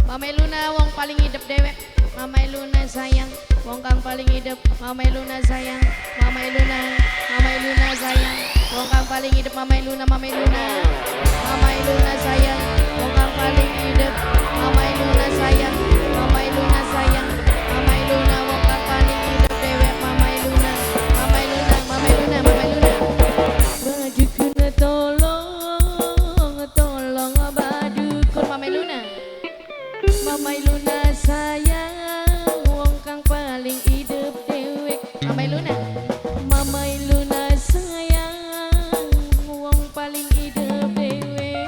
Mama Luna wong paling hidup dewek. Mama Luna sayang, wong kang paling hidup. Mama Luna sayang, Mama Luna, Mama Luna sayang, wong kang paling hidup. Mama Luna, Mama Luna, Mama Luna sayang, wong kang paling hidup. Mama Luna sayang, Mama Luna sayang, Mama Luna wong kang paling hidup dewek. Mama Luna, Mama Luna, Mama Luna, Mama Luna. Badukun tolong, tolong badukun. Mama Luna, Mama Luna sayang, wong kang paling hidup dewek. Mama Luna, Mama Luna sayang, wong paling hidup dewek.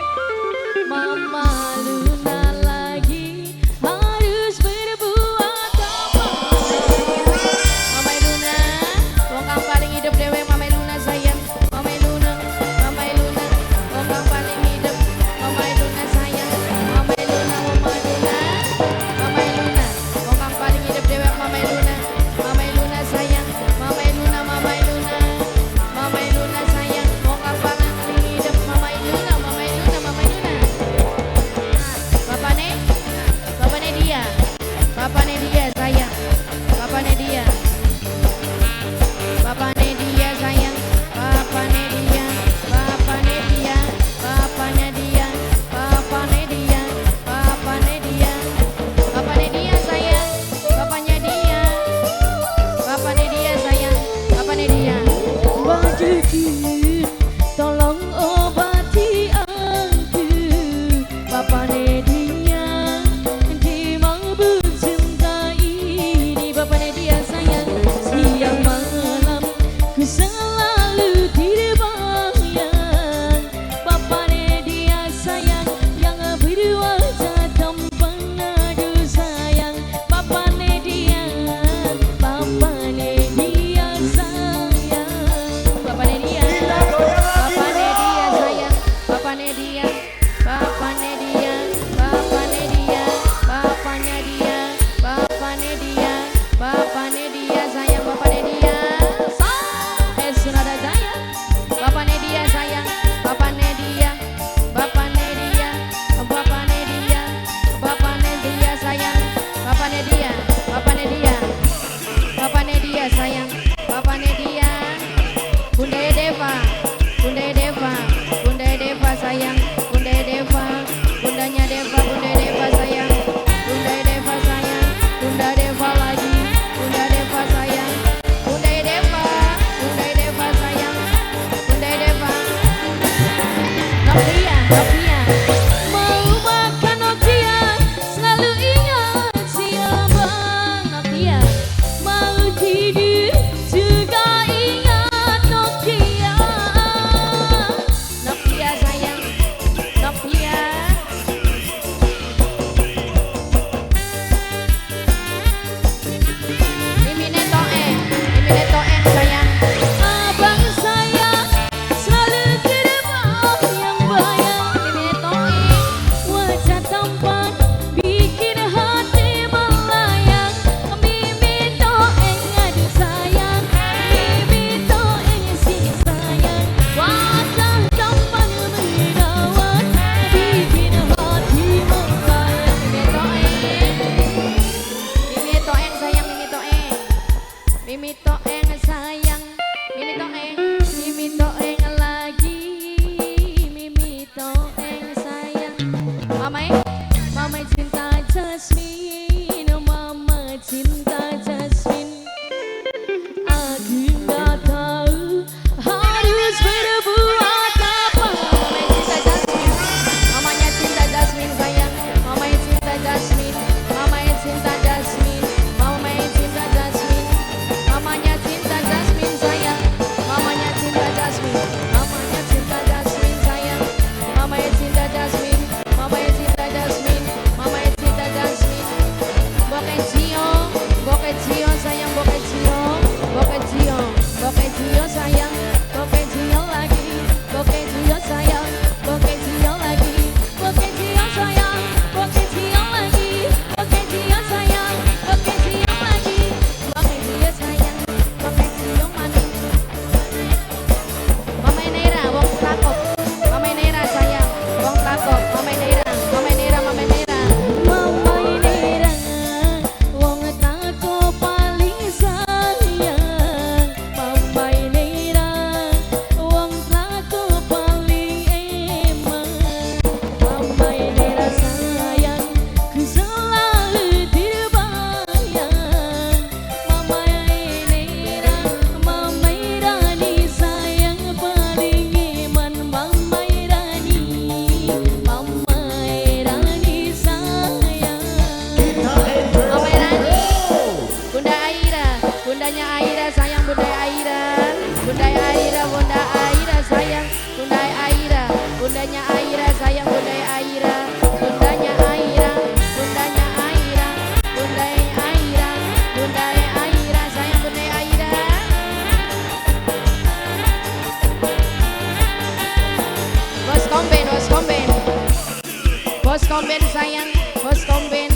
Mama Luna lagi harus berbuat apa? Mama Luna, wong kang paling hidup dewek. Mama Luna sayang, Mama Luna, Mama Luna, wong kang paling hidup. Mama Luna sayang, Mama Luna, Mama Luna, Mama Luna, wong kang paling hidup dewek. Mama Luna, Mama Luna sayang, Mama Luna, Mama Luna, Mama Luna sayang, wong kang paling hidup. Mama Luna, Mama Luna, Mama Luna. Bapane, bapane dia, bapane dia sayang, bapane dia, bapane dia sayang, bapane dia, bapane dia, bapane dia, bapane dia, bapane dia, bapane dia sayang, bapaknya dia, bapane dia sayang, bapane dia. Badukun, tolong obati aku. Bapane dia, di mabuk cinta ini. Bapane dia sayang, siang malam ku selalu terbayang. Bapane dia sayang, yang berwajah tampan aduh sayang. Bapane dia, bapane dia sayang, bapane dia, bapane dia sayang, bapane dia, bapane dia, bapane dia, bapaknya dia, bapane dia, bapane dia sayang, bapane dia. Sunada Jaya, bapane dia sayang, bapane dia, bapane dia, bapane dia, bapane dia sayang, bapane dia, bapane dia, bapane dia sayang, bapane dia. Bunda Deva, Bunda Deva, Bunda Deva sayang, Bunda Deva, bundanya Deva, Bunda Deva sayang, Bunda Deva sayang, Bunda Deva lagi, Bunda Deva sayang, Bunda Deva, Bunda Deva sayang, Bunda Deva. Nokia, Nokia. Mau makan Nokia, selalu ingat si abang Nokia. Mau tidur juga ingat Nokia. Nokia sayang, Nokia. Mimine toen, mimine toen sayang. Abang sayang selalu terbayang-bayang. Mimine toen, wajah tampan bikin hati melayang. Mimi toen aduh sayang, mimi toen si sayang. Wajah tampan menawan bikin hati melayang. Mimi toen, mimi toen sayang, mimi toen, mimi toen sayang, mimi toen, mimi toen lagi, mimi toen sayang. Mama, mama cinta Jasmine, mama cinta Jasmine. Aku nggak tahu harus berbuat apa. Mama cinta Jasmine, mamanya cinta Jasmine sayang, mama cinta Jasmine, mama cinta Jasmine, mama cinta Jasmine, mamanya cinta Jasmine sayang, mamanya cinta Jasmine, mamanya cinta Jasmine sayang, mamanya cinta Jasmine, mamanya cinta Jasmine. Bos komben sayang, bos komben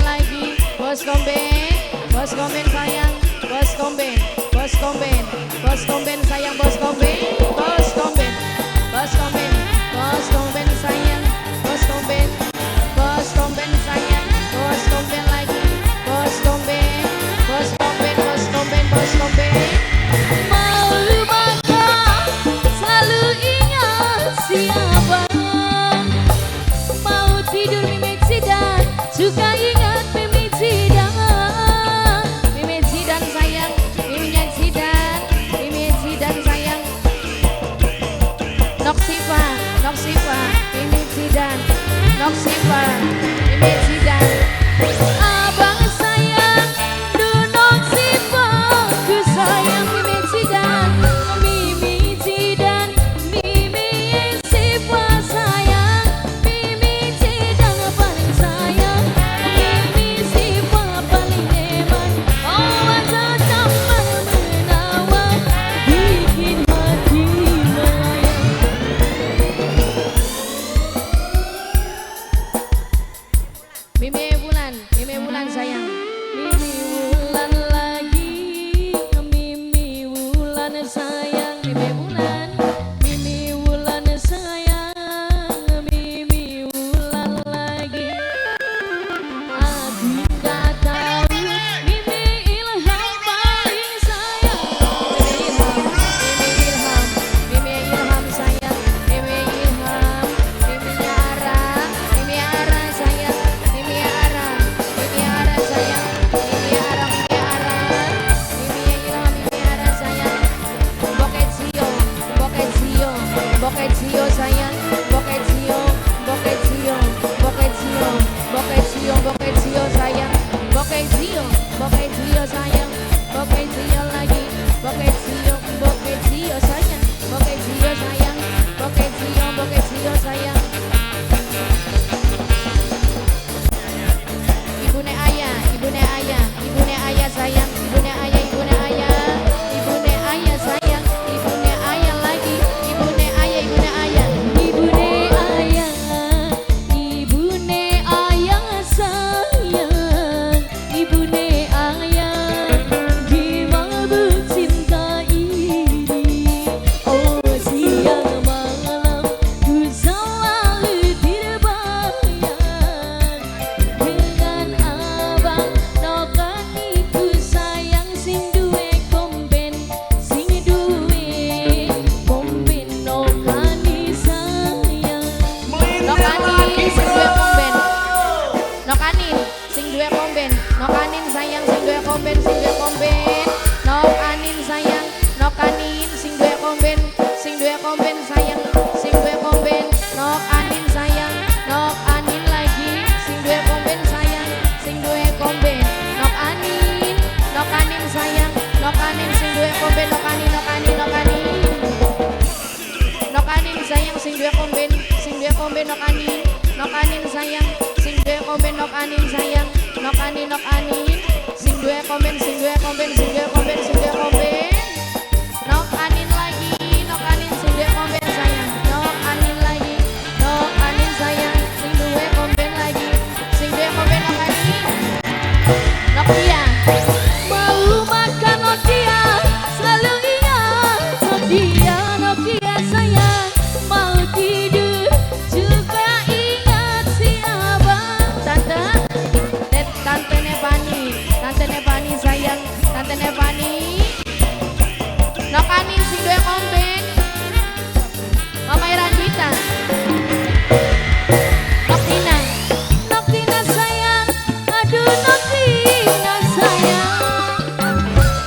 lagi, bos komben sayang, bos komben, bos komben, bos komben sayang, bos komben, bos komben, bos komben, bos komben sayang, bos komben sayang, bos komben lagi, bos komben, bos komben, bos komben, bos komben. Mau makan selalu ingat siapa, mau tidur Mimi Zidan juga ingat Mimi Zidan. Mimi Zidan sayang, Mimi Zidan, Mimi Zidan sayang. Noksifa, Noksifa, Mimi Zidan, Noksifa, Mimi Zidan. Abang sayang, du Noksifa, ku sayang Mimi Zidan, Mimi Zidan, Mimi Sifa sayang, Mimi Zidan paling sayang, Mimi Sifa paling hebat. Oh wajah tampan menawan, bikin hati melayang. Mimi Wulan sayang. Mimi Wulan lagi, Mimi Wulan sayang, Mimi Wulan, Mimi Wulan sayang, Mimi Wulan lagi. Aku nggak tahu Mimi Ilham paling sayang. Mimi Ilham, Mimi Ilham, Mimi Ilham sayang, Mimi Ilham, Mimi Ara, Mimi Ara sayang, Mimi Ara, Mimi Ara sayang, Mimi Ara, Mimi Ara, Mimi Ilham, Mimi Ara sayang. Bokezio, Bokezio, Bokezio sayang, Bokezio, Bokezio, Bokezio, Bokezio, Bokezio sayang, Bokezio, Bokezio sayang, Bokezio lagi, Bokezio, Bokezio sayang, Bokezio sayang, Bokezio, Bokezio sayang. Ibune ayah, ibune ayah, ibune ayah sayang, ibune ayah, ibune ayah, ibune ayah sayang, ibune ayah lagi, ibune ayah, ibune ayah. Ibune ayah, ibune ayah sayang, ibune ayah di mabuk cinta ini. Oh siang malam ku selalu terbayang dengan abang nokani ku sayang, sing duwe komben, sing duwe komben nokani sayang. Nokanin sing duwe komben. Nokanin sing duwe komben. Nokanin sayang sing duwe komben, sing duwe komben. Nokanin sayang, nokanin sing duwe komben, sing duwe komben sayang, sing duwe komben. Nokanin sayang, nokanin lagi, sing duwe komben sayang, sing duwe komben. Nokanin, nokanin sayang, nokanin sing duwe komben, nokanin, nokanin, nokanin. Nokanin sayang sing duwe komben, sing duwe komben nokanin, nokanin sayang, sing duwe komben nokanin sayang, nokanin nokanin, sing duwe komben, sing duwe komben, sing duwe komben, sing duwe komben. Nokanin lagi, nokanin sing duwe komben sayang, nokanin lagi, nokanin sayang, sing duwe komben lagi, sing duwe komben nokanin. Nokia. Mau makan Nokia, selalu ingat Nokia, Nokia sayang. Mau tidur juga ingat si abang. Tante, tante Nevani, tante Nevani sayang, tante Nevani. Nokanin sing duwe komben. Mama Irandita. Noktina. Noktina sayang, aduh Noktina sayang.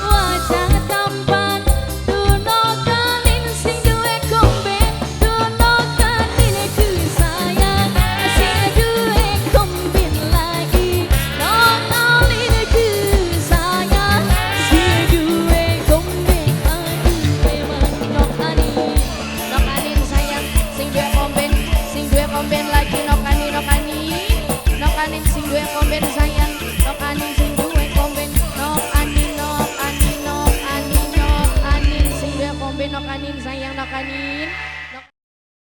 Wajah tampan, tuh nokanin sing duwe komben, tuh nokanin ku sayang, sing duwe komben lagi, nokanin ku sayang, sing duwe komben, aduh memang nokanin. Nokanin sayang, sing duwe komben, sing duwe komben lagi.